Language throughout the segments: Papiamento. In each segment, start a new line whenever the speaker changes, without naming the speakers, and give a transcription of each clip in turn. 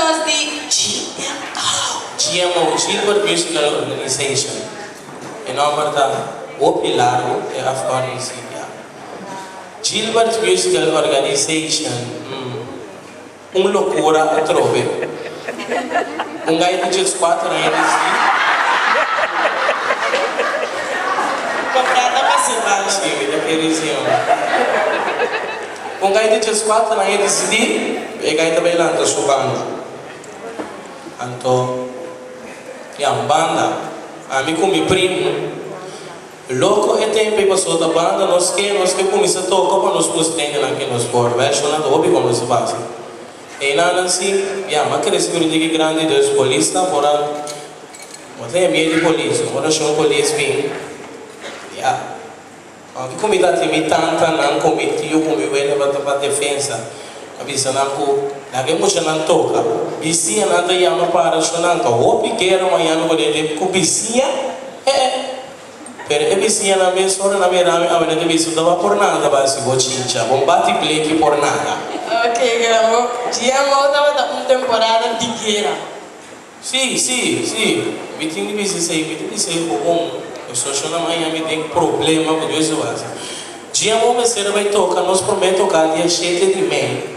nos di GMO?
GMO, Gilbert Musical Organization. E nomber ta hopi largo, e afkorting si, ya. Gilbert Musical Organization, un locura atrobe. Un gai di 14 aña di.
Comprá ta pa su banda.
Sí, mi ta kere si homber. Un gai di 14 aña disidí, e gai ta bai lanta su banda. Anto, ya, un banda. Ami ku mi primu. Loko e tempu ei pasobra ta banda nos ke, nos ke kuminsá toka pa nos mustra hendenan ke nos por. Wèl, shona ta hopi kon nos a pasa. Einanan si, ya, m'a krese ku di grandi, dus polis ta por a, bo ta hemia di polis, ora shon polis bin, ya. Aunke ku mi ta tin mi tantanan ku mi tio ku mi wela tabata pa defensa, a bisa nan ku laga e muchanan toka. Bisiñanan ta yama para shon nan ta hopi guera mañana ku den tempu ku bisiña, eh eh. Pero e bisiñanan mes ora nan mira mi awe nan ta bisa ta ba por nada ta basi bo chincha, bo bati bleki por nada.
Ok, grabo. GMO tabata un temporada di guera.
Sí, sí, sí, mi tin di bisa esei, mi ta bisa e hoon, e socionan haña mi den problema ku Dios a hasi. GMO mester a bai toka nos promé toka dia shete di mei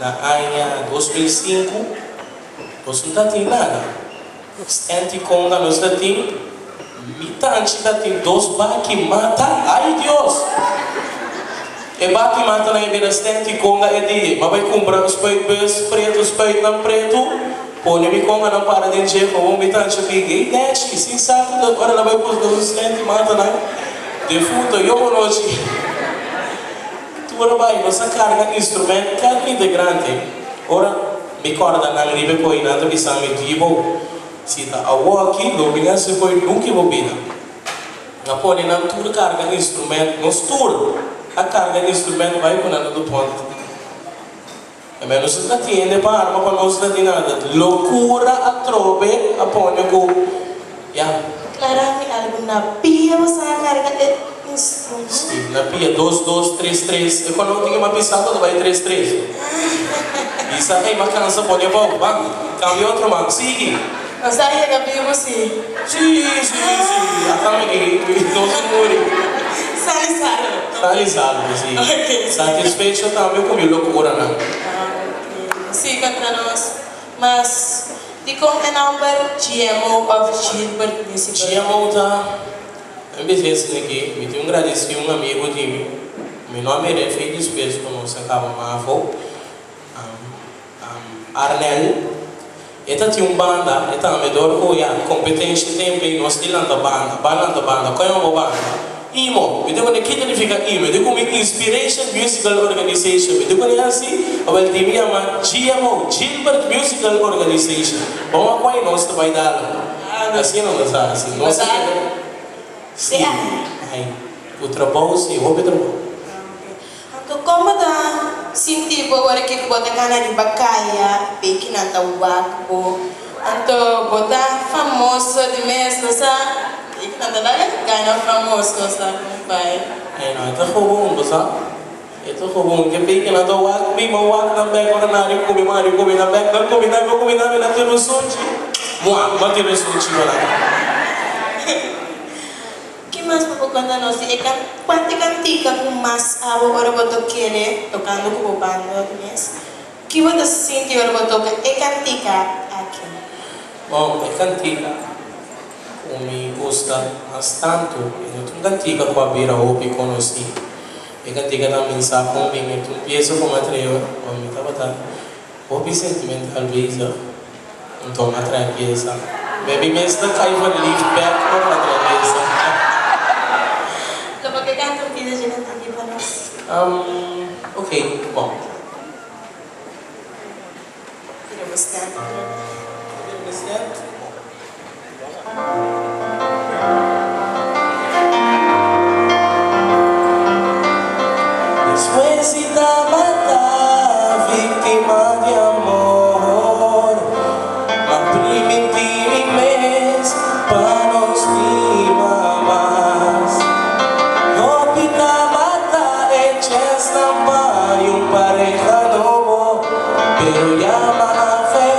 na aña 2005, nos no ta tin nada. Stanti konga nos ta tin, mi tanchi ta tin dos baki mata, ay Dios! E baki mata nan e bira stanti konga e di, m'a bai kumpra spuitbus pretu, spuitnan pretu, pone mi konganan para den dje, gewoon mi tanchi bin, ey Dashi, sin sa ku ta ora el a bai buska su stanti matanan, defunto, yo konochi. Tur a bai, nos a karga instrument kada integrante, ora mi kòrda nan riba e koinan ta bisa mi, Dibo, si ta awoki lo mi hasi koi nunka i bo bida. A pone nan tur karga instrument, nos tur a karga instrument bai ku nan na Dupont. E nos no ta tin hende pa arma pa nos ta tin nada. Lokura atrobe a pone ku ya.
Klara mi algu na pia bo sa karga e instrument?
Si, na pia dos dos tres tres. E kono tin ke mas pisa ta bai tres tres. Bisa ey m'a kansa pone abou. Ban, kambia otro man. Sigui.
Bo sa yega bibu si?
Si, si, si. Ata mi ki nos a muri.
Sali salvo.
Sali salvo, si.
Ok.
Satisfecho tambe ku mi lokuranan.
Ok. Si, kontra nos. Mas, dikon e nòmber GMO òf Gilbert Musical?
GMO ta, mi bisa esaki aki, mi tin un gradisí un amigu di mi, mi no a mira e fe despues ku nos a kaba mafo. Arnel, E ta tin un banda, e tambe dor ku ya kompetensha tempu ei nos di lanta banda, ban lanta banda, kon e bo banda? Imo, mi ta pone ki ta nifiká imo? Mi ta ku mi Inspiration Musical Organization, mi ta pone hasi, awel di mi yama GMO, Gilbert Musical Organization, bon a kua nos ta bai dal? Asina nos ta hasi, nos a keda, si, ai, ku trabou si, hopi trabou.
Anto kon bo ta sinti bo ora ki bo ta kana riba kaya bekinan ta wak bo? Anto bo ta famoso di mes no sa? Bekinan ta laga gana famoso sa kumpai.
Ay no, e ta gewoon bo sa. E ta gewoon ke bekinan ta wak mi, ma wak nan bek ora nan riba ku mi, ma riba ku mi nan bek, nan kuminda mi, kuminda mi, nan tira un sunchi, mua, ma tira un sunchi pa nan.
Ki mas bo por konta nos di e kan kuantu e kantika ku mas abo ora bo ta kere tokando ku bo banda di mes? Ki bo ta sinti ora bo toka e kantika aki?
Bon, e kantika ku mi gusta mas tantu e no ta un kantika ku a bira hopi konosí. E kantika ta minsa kon mi mi ta un piesa ku mi a trae ora mi tabata Hopi sentimental bezig, nton a trae piesa. Maybe mes ta cay verliefd bek ora a trae piesa.
Lo bo ke canta un pida dje canta aki pa nos?
Um, ok, bon.
Tira bo stem.
Tira mi stem? Bon. Despues di tabata víctima di amor, m'a primintí mi mes pa no stima mas. Hopi tabata e chènsnan pa un pareha nobo, pero ya m'a afeá.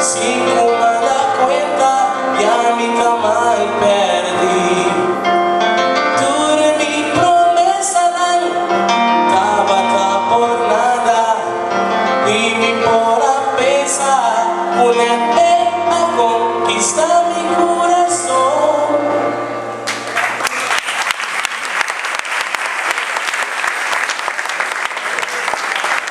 Sin ku m'a da kuenta, ya mi ta mal pèrdí. Tur mi promesanan tabata por nada, ni mi por a pensa ku nèt e a konkistá mi kurason.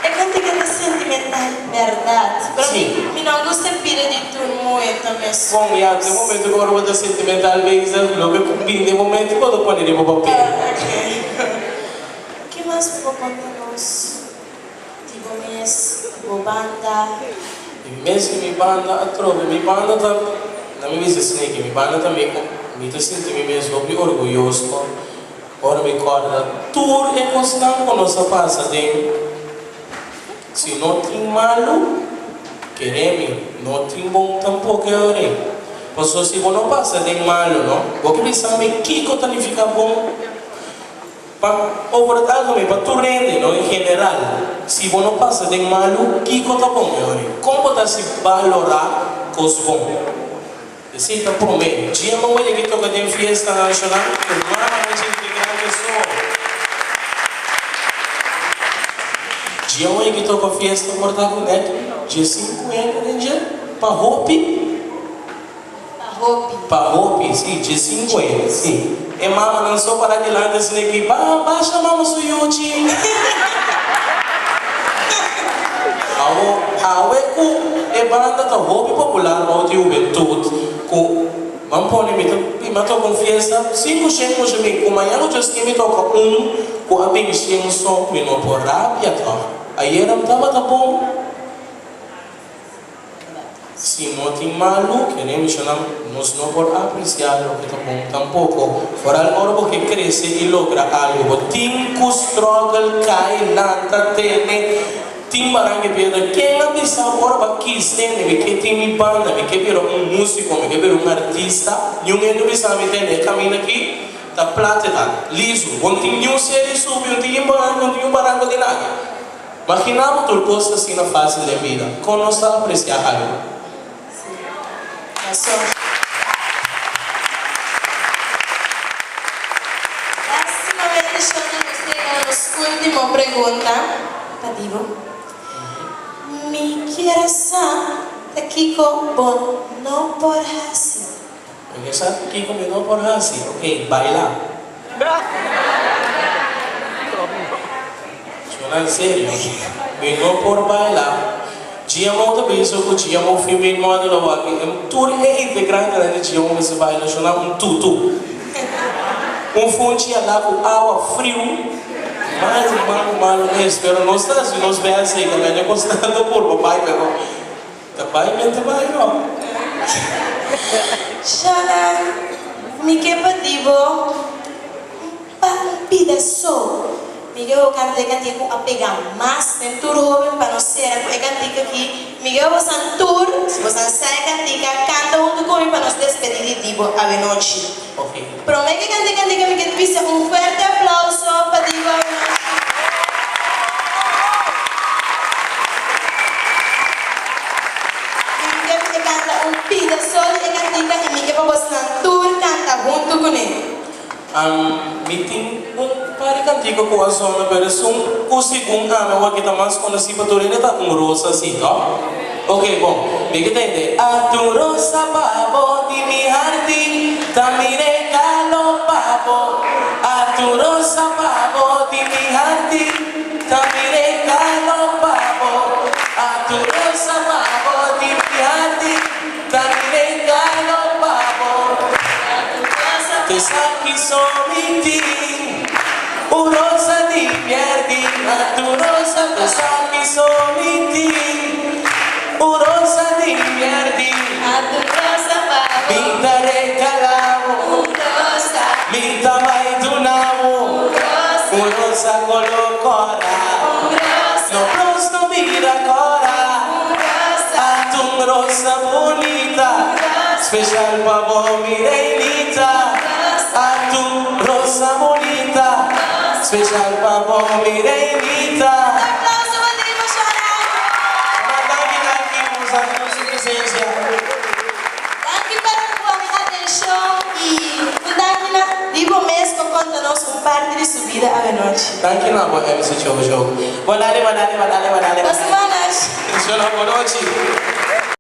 E kantika ta sentimental bèrdat, pero mi no gusta pida di tur muhe ta mes.
Bon, ya, den momento ku ora bo ta sentimental bezig, loke ku bini den momento bo ta pone riba papel.
Ok. Ke mas bo por konta nos di bo mes, di bo banda?
Di mi mes i mi banda atrobe. Mi banda ta, na mi bisa esaki, mi banda ta mi, mi ta sinti mi mes hopi orguyoso. Ora mi kòrda tur e kosnan ku nos a pasa den, si no tin malu, kere mi, no tin bon tampoko e ora ei. Pasobra si bo no pasa den malu, no, bo ke bisa mi kiko ta nifiká bon pa over het algemeen, pa tur hende, no, en general. Si bo no pasa den malu, kiko ta bon e ora ei? Kon bo ta hasi balorá kos bon? Esei ta promé dia bo wede ki toka den fiesta nashonal ku mama dje integrante so. Dia wede ki toka fiesta por ta ku nèt dje 50 den dje pa hopi.
Pa hopi.
Pa hopi, si, dje 50, si. E mamanan so para dilanti asina ki ba basha mama su yuchi. Awo awe ku e banda ta hopi popular bou di hubentud ku ban pone mi ta mi a toka un fiesta sinku shen mucha mi ku mañana ku djoskin mi toka un ku a bin shen so mi no por rabia tòg ayera mi tabata bon. Si no tin malu, kere mishonan, nos no por apresiá loke ta bon tampoko. Foral ora bo ke krese i logra algu, bo tin ku struggle, kai, lanta, tene. Tin baranke piedra. Ken a bisa bo ora bo a kis tene, mi ke tin mi banda, mi ke bira un músiko, mi ke bira un artista? Niun hende a bisa mi tene, e kaminda aki ta plat e ta lisu. Bo no tin niun seri subi, no tin niun baranko di nada. Maginá bo tur kos ta asina fásil den bida. Kon nos ta apresiá algu?
Sí, rason. Lástimamente, Shona, nos ta yega na nos último pregunta pa di bo. Mi kier a sa ta kiko bo no por hasi.
Mi kier sa ta kiko mi no por hasi. Oké, baila. Shona en serio, mi no por baila. GMO ta bisa ku GMO female model a wak i tur e integrantenan di GMO mester baila shona un tutu. Un funchi a la ku awa friu, malu malu malu mes, pero nos ta hasi nos best ei tambe, no kos tanto purba bai pero ta bai men ta bai no.
Shona, mi ke pidi bo Pa un pida so, Miguel bo canta e cantica cu a pega mas den tur hoben pa no cera cu e cantica aki. Miguel bosan tur, si bosan sa e cantica, canta hunto cu mi pa nos despedi di Dibo awenochi. Prome ke canta e cantica mi ke bisa un fuerte aplauso pa Dibo awenochi. I mi ke pa e canta un pida so di e cantica i mi ke pa bosnan tur canta hunto cune.
Mi tin un par di kantika ku a zona, pero esun ku segun ami awor ki ta mas konosí pa tur hende ta Un Rosa si, no? Oke, bon, mi ke tende. A tu rosa pa bo di mi hardin, ta mi regalo pa bo. A tu rosa pa bo di mi hardin, ta mi regalo pa bo. A tu rosa pa bo di mi hardin. Ta mi regalo pa bo. Esaki so mi tin. Un rosa di pierdí na tu rosa. Esaki so mi tin. Un rosa di pierdí. Mi ta regalá bo. Mi ta bai duna bo. Un rosa koló kòrá. No plus no bira kòrá. Ata un rosa bunita, special pa bo mi reinita. Ata un rosa bunita, special pa bo mi reinita.
Un aplauso pa Divo Shona!
Danki danki, nos danki pa su presencia.
parti di su bida awenochi.
Danki na bo, MC Jojo. Bon dale, bon dale, bon dale, bon dale.
Dos semanas.
Bon nochi.